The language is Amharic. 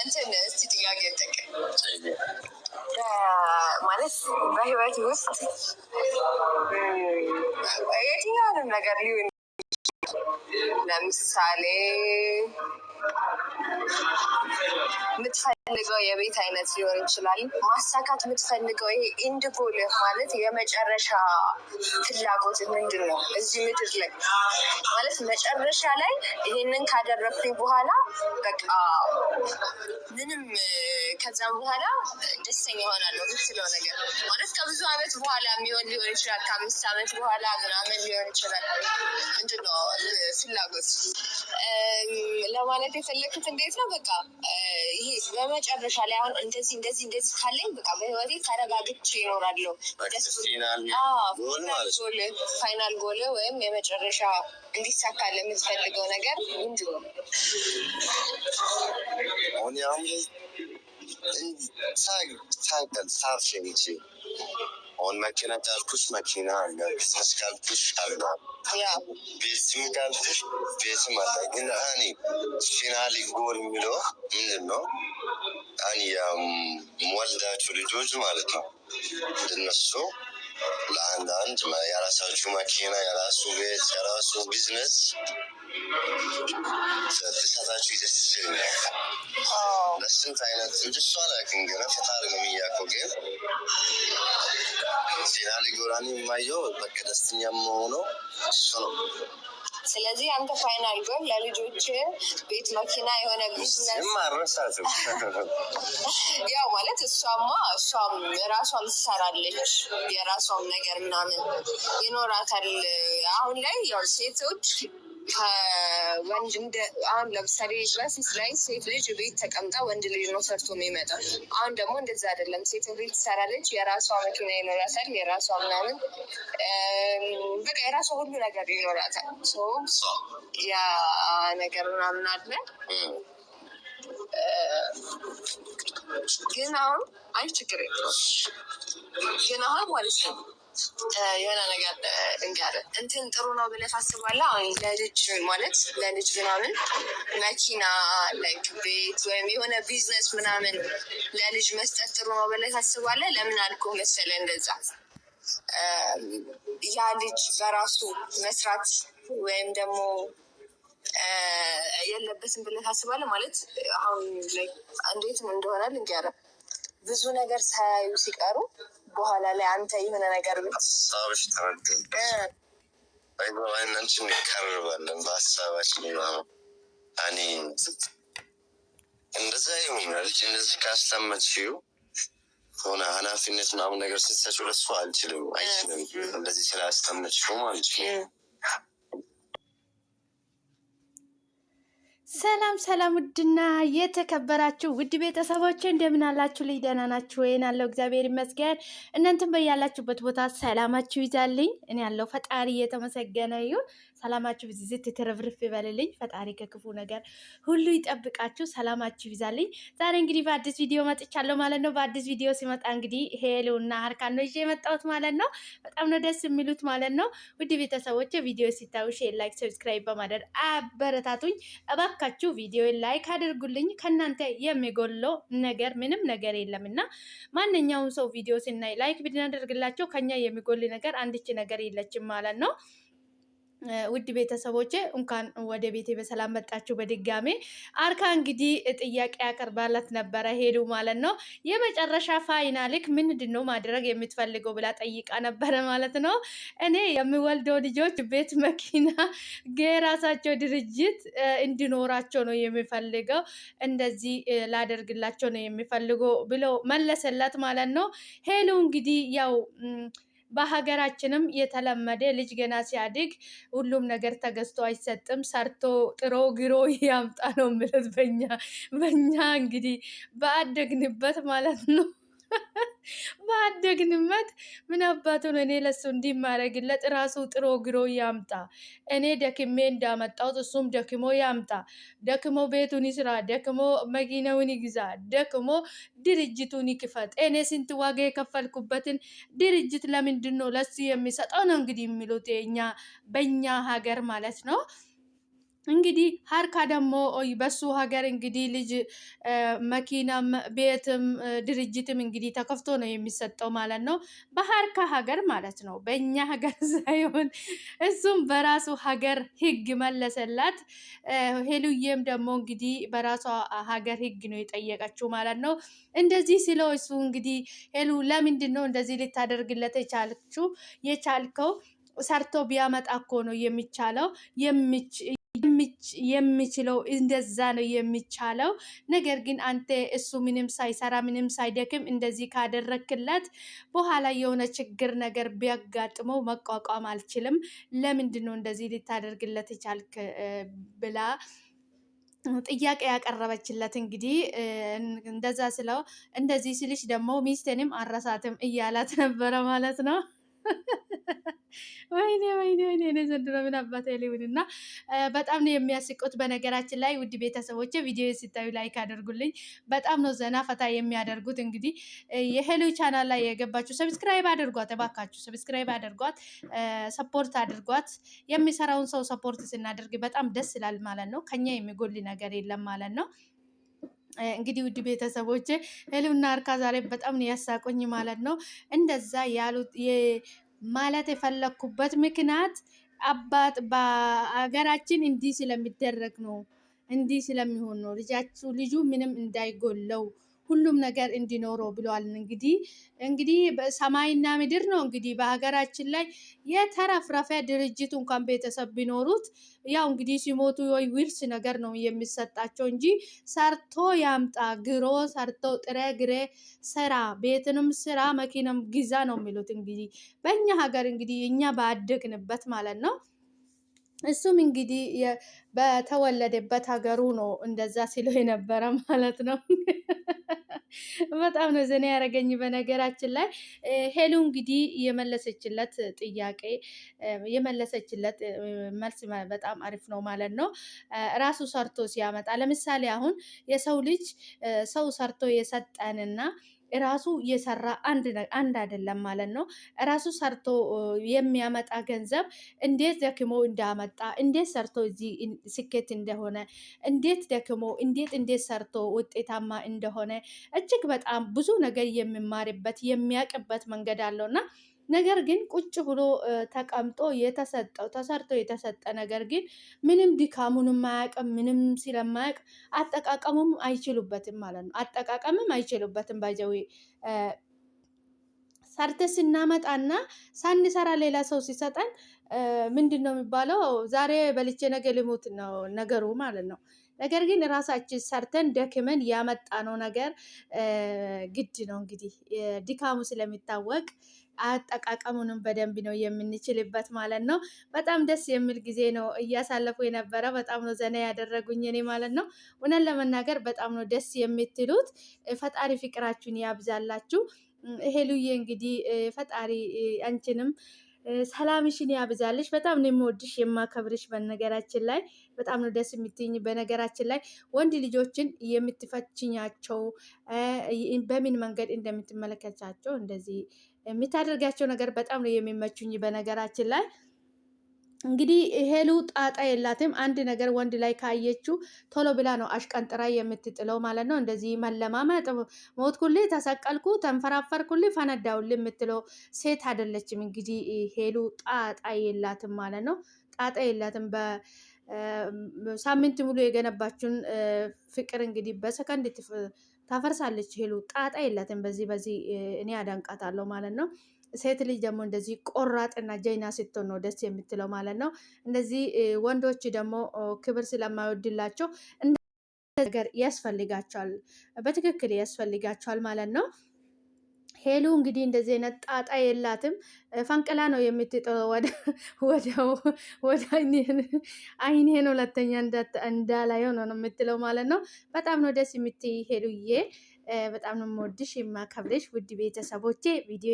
እንትን እስቲ ጥያቄ ጠቅ ማለት በህይወት ውስጥ የትኛውንም ነገር ሊሆን፣ ለምሳሌ የምትፈልገው የቤት አይነት ሊሆን ይችላል። ማሳካት የምትፈልገው ይሄ end goal ማለት የመጨረሻ ፍላጎት ምንድን ነው? እዚህ ምድር ላይ ማለት መጨረሻ ላይ ይሄንን ካደረግኩኝ በኋላ በቃ ምንም ከዛም በኋላ ደስተኛ እሆናለሁ የምትለው ነገር፣ ማለት ከብዙ ዓመት በኋላ የሚሆን ሊሆን ይችላል። ከ5 ዓመት በኋላ ምናምን ሊሆን ይችላል። ምንድን ነው ፍላጎት ለማለት የፈለግኩት እንዴት ነው? በቃ ይሄ በመጨረሻ ላይ አሁን እንደዚህ እንደዚህ እንደዚህ ካለኝ በቃ በህይወቴ ተረጋግቼ ይኖራለሁ። Final goal ወይም የመጨረሻ እንዲሳካ ለምትፈልገው ነገር ምንድን ነው? አሁን ታውቂያለሽ፣ አሁን መኪና ካልኩሽ መኪና አለ፣ ቢዝነስ ካልኩሽ አለ፣ ቤትም ካልኩሽ ቤትም አለ። ግን እኔ finally goal የሚለው ምንድን ነው? እኔ የምወልዳቸው ልጆች ማለት ነው፣ እነሱ ለአንዳንድ የራሳችሁ መኪና፣ የራሱ ቤት፣ የራሱ ቢዝነስ ትሰጣችሁ ደስ ይለኛል። ለስንት አይነት እንደሱ አላውቅም፣ ገና ፈጣሪ ነው የሚያውቀው። ግን finally goal ኣን የማየው በቃ ደስተኛ መሆነው እሱ ነው። ስለዚህ አንተ final goal ለልጆች ቤት፣ መኪና፣ የሆነ ቢዝነስ አረሳትም። ያው ማለት እሷማ እሷም ራሷም ትሰራለች፣ የራሷም ነገር ምናምን ይኖራታል። አሁን ላይ ያው ሴቶች ከወንድ እንደ አሁን ለምሳሌ በፊት ላይ ሴት ልጅ ቤት ተቀምጣ ወንድ ልጅ ነው ሰርቶ የሚመጣው። አሁን ደግሞ እንደዛ አይደለም። ሴት ቤት ትሰራለች፣ የራሷ መኪና ይኖራታል፣ የራሷ ምናምን በቃ የራሷ ሁሉ ነገር ይኖራታል። ያ ነገር ምናምን አለ። ግን አሁን አይ ችግር የለውም። ግን አሁን ማለት ነው የሆነ ነገር ልንገርህ፣ እንትን ጥሩ ነው ብለህ ታስባለህ? አሁን ለልጅ ማለት ለልጅ ምናምን መኪና፣ like ቤት ወይም የሆነ ቢዝነስ ምናምን ለልጅ መስጠት ጥሩ ነው ብለህ ታስባለህ? ለምን አልኩህ መሰለህ፣ እንደዛ ያ ልጅ በራሱ መስራት ወይም ደግሞ የለበትም ብለህ ታስባለህ? ማለት አሁን እንዴት እንደሆነ ልንገርህ፣ ብዙ ነገር ሳያዩ ሲቀሩ በኋላ ላይ አንተ የሆነ ነገር ሀሳብሽ ተረዳኝ። አንቺ እንቀርባለን በሀሳባችን። እኔ እንደዛ ይሁን ልጅ እንደዚህ ካስተመችው ሆነ ኃላፊነት ምናምን ነገር ስትሰጪው ለሱ አልችልም አይችልም። እንደዚህ ስላስተመችው ማለት ነው። ሰላም ሰላም፣ ውድና የተከበራችሁ ውድ ቤተሰቦች እንደምን አላችሁ? ልኝ ደህና ናችሁ ወይ? አለው እግዚአብሔር ይመስገን። እናንተም በያላችሁበት ቦታ ሰላማችሁ ይዛልኝ። እኔ ያለው ፈጣሪ እየተመሰገነ ይሁን። ሰላማችሁ ብዝት ትርፍርፍ ይበልልኝ። ፈጣሪ ከክፉ ነገር ሁሉ ይጠብቃችሁ። ሰላማችሁ ይዛልኝ። ዛሬ እንግዲህ በአዲስ ቪዲዮ መጥቻለሁ ማለት ነው። በአዲስ ቪዲዮ ሲመጣ እንግዲህ ሄሉና አርካን ነው ይዤ የመጣሁት ማለት ነው። በጣም ነው ደስ የሚሉት ማለት ነው። ውድ ቤተሰቦች ቪዲዮ ሲታዩ share፣ like፣ subscribe በማድረግ አበረታቱኝ እባካችሁ። ቪዲዮ like አድርጉልኝ። ከእናንተ የሚጎለው ነገር ምንም ነገር የለም እና ማንኛውም ሰው ቪዲዮ ስናይ like ብናደርግላቸው ከኛ የሚጎል ነገር አንድች ነገር የለችም ማለት ነው። ውድ ቤተሰቦቼ እንኳን ወደ ቤቴ በሰላም መጣችሁ። በድጋሜ አርካ እንግዲህ ጥያቄ ያቀርባላት ነበረ ሄሉ ማለት ነው። የመጨረሻ final ክ ምንድን ነው ማድረግ የምትፈልገው ብላ ጠይቃ ነበረ ማለት ነው። እኔ የሚወልደው ልጆች ቤት፣ መኪና፣ የራሳቸው ድርጅት እንዲኖራቸው ነው የሚፈልገው፣ እንደዚህ ላደርግላቸው ነው የሚፈልገው ብሎ መለሰላት ማለት ነው። ሄሉ እንግዲህ ያው በሀገራችንም የተለመደ ልጅ ገና ሲያድግ ሁሉም ነገር ተገዝቶ አይሰጥም። ሰርቶ ጥሮ ግሮ ያምጣ ነው የሚሉት በኛ እንግዲህ በአደግንበት ማለት ነው። ባደግንበት ምን አባቱ ነው እኔ ለሱ እንዲማረግለት፣ ራሱ ጥሮ ግሮ ያምጣ። እኔ ደክሜ እንዳመጣሁት እሱም ደክሞ ያምጣ። ደክሞ ቤቱን ይስራ፣ ደክሞ መኪናውን ይግዛ፣ ደክሞ ድርጅቱን ይክፈት። እኔ ስንት ዋጋ የከፈልኩበትን ድርጅት ለምንድን ነው ለሱ የሚሰጠው ነው እንግዲህ የሚሉት እኛ በእኛ ሀገር ማለት ነው። እንግዲህ ሀርካ ደግሞ በሱ ሀገር እንግዲህ ልጅ መኪናም ቤትም ድርጅትም እንግዲህ ተከፍቶ ነው የሚሰጠው ማለት ነው። በሀርካ ሀገር ማለት ነው፣ በእኛ ሀገር ሳይሆን እሱም በራሱ ሀገር ህግ መለሰላት። ሄሉዬም ደግሞ እንግዲህ በራሷ ሀገር ህግ ነው የጠየቀችው ማለት ነው። እንደዚህ ስለው እሱ እንግዲህ ሄሉ ለምንድን ነው እንደዚህ ልታደርግለት የቻልችው የቻልከው? ሰርቶ ቢያመጣ እኮ ነው የሚቻለው፣ የሚችለው እንደዛ ነው የሚቻለው። ነገር ግን አንተ እሱ ምንም ሳይሰራ ምንም ሳይደክም እንደዚህ ካደረክለት በኋላ የሆነ ችግር ነገር ቢያጋጥመው መቋቋም አልችልም። ለምንድን ነው እንደዚህ ልታደርግለት የቻልክ ብላ ጥያቄ ያቀረበችለት። እንግዲህ እንደዛ ስለው እንደዚህ ስልሽ ደግሞ ሚስቴንም አረሳትም እያላት ነበረ ማለት ነው። ወይኔ ወይኔ ወይኔ፣ እኔ ዘንድሮ ምን አባቴ ሊሆን እና በጣም ነው የሚያስቁት። በነገራችን ላይ ውድ ቤተሰቦች ቪዲዮ ሲታዩ like አድርጉልኝ። በጣም ነው ዘና ፈታ የሚያደርጉት። እንግዲህ የሄሉ ቻናል ላይ የገባችሁ subscribe አድርጓት፣ እባካችሁ subscribe አድርጓት፣ support አድርጓት። የሚሰራውን ሰው support ስናደርግ በጣም ደስ ይላል ማለት ነው። ከኛ የሚጎል ነገር የለም ማለት ነው። እንግዲህ ውድ ቤተሰቦቼ ሄሉና እርካ ዛሬ በጣም ነው ያሳቁኝ ማለት ነው። እንደዛ ያሉት ማለት የፈለግኩበት ምክንያት አባት በሀገራችን እንዲህ ስለሚደረግ ነው፣ እንዲህ ስለሚሆን ነው። ልጃችሁ ልጁ ምንም እንዳይጎለው ሁሉም ነገር እንዲኖረው ብለዋል። እንግዲህ ሰማይና ምድር ነው። እንግዲህ በሀገራችን ላይ የተረፍረፈ ድርጅት እንኳን ቤተሰብ ቢኖሩት ያው እንግዲህ ሲሞቱ ወይ ውርስ ነገር ነው የሚሰጣቸው እንጂ ሰርቶ ያምጣ፣ ግሮ ሰርቶ ጥሬ ግሬ ስራ፣ ቤትንም ስራ፣ መኪናም ግዛ ነው የሚሉት። እንግዲህ በእኛ ሀገር እንግዲህ እኛ ባደግንበት ማለት ነው። እሱም እንግዲህ በተወለደበት ሀገሩ ነው እንደዛ ሲለው የነበረ ማለት ነው። በጣም ነው ዘና ያደረገኝ። በነገራችን ላይ ሄሉ እንግዲህ የመለሰችለት ጥያቄ የመለሰችለት መልስ በጣም አሪፍ ነው ማለት ነው። ራሱ ሰርቶ ሲያመጣ ለምሳሌ አሁን የሰው ልጅ ሰው ሰርቶ የሰጠንና ራሱ የሰራ አንድ አይደለም ማለት ነው። ራሱ ሰርቶ የሚያመጣ ገንዘብ እንዴት ደክሞ እንዳመጣ፣ እንዴት ሰርቶ እዚህ ስኬት እንደሆነ፣ እንዴት ደክሞ እንዴት ሰርቶ ውጤታማ እንደሆነ እጅግ በጣም ብዙ ነገር የሚማርበት የሚያውቅበት መንገድ አለውና፣ ነገር ግን ቁጭ ብሎ ተቀምጦ የተሰጠው ተሰርቶ የተሰጠ ነገር ግን ምንም ድካሙንም አያውቅም። ምንም ስለማያውቅ አጠቃቀሙም አይችሉበትም ማለት ነው። አጠቃቀምም አይችሉበትም። By the way ሰርተ ስናመጣና ሳንሰራ ሌላ ሰው ሲሰጠን ምንድን ነው የሚባለው? ዛሬ በልቼ ነገ ልሙት ነው ነገሩ ማለት ነው። ነገር ግን ራሳችን ሰርተን ደክመን ያመጣነው ነገር ግድ ነው እንግዲህ ድካሙ ስለሚታወቅ አጠቃቀሙንም በደንብ ነው የምንችልበት ማለት ነው። በጣም ደስ የሚል ጊዜ ነው እያሳለፉ የነበረ። በጣም ነው ዘና ያደረጉኝ እኔ ማለት ነው። እውነት ለመናገር በጣም ነው ደስ የምትሉት። ፈጣሪ ፍቅራችሁን ያብዛላችሁ። ሄሉዬ እንግዲህ ፈጣሪ አንቺንም ሰላምሽን ያብዛልሽ። በጣም ነው የምወድሽ የማከብርሽ። በነገራችን ላይ በጣም ነው ደስ የምትይኝ። በነገራችን ላይ ወንድ ልጆችን የምትፈችኛቸው በምን መንገድ እንደምትመለከቻቸው እንደዚህ የምታደርጋቸው ነገር በጣም ነው የሚመቹኝ። በነገራችን ላይ እንግዲህ ሄሉ ጣጣ የላትም። አንድ ነገር ወንድ ላይ ካየችው ቶሎ ብላ ነው አሽቀንጥራ የምትጥለው ማለት ነው። እንደዚህ መለማመጥ፣ ሞትኩልህ፣ ተሰቀልኩ፣ ተንፈራፈርኩልህ፣ ፈነዳውልህ የምትለው ሴት አይደለችም። እንግዲህ ሄሉ ጣጣ የላትም ማለት ነው። ጣጣ የላትም። በሳምንት ሙሉ የገነባችውን ፍቅር እንግዲህ በሰከንድ ታፈርሳለች። ሄሉ ጣጣ የላትም። በዚህ እኔ አዳንቃታለሁ ማለት ነው። ሴት ልጅ ደግሞ እንደዚህ ቆራጥና ጀግና ስትሆን ነው ደስ የምትለው ማለት ነው። እንደዚህ ወንዶች ደግሞ ክብር ስለማይወድላቸው ነገር ያስፈልጋቸዋል፣ በትክክል ያስፈልጋቸዋል ማለት ነው። ሄሉ እንግዲህ እንደዚህ አይነት ጣጣ የላትም። ፈንቅላ ነው የምትጥለው። ወደ አይኔን ሁለተኛ እንዳላየው ነው የምትለው ማለት ነው። በጣም ነው ደስ የምትይ ሄሉዬ። በጣም ነው የምወድሽ የማከብርሽ። ውድ ቤተሰቦቼ ቪዲዮ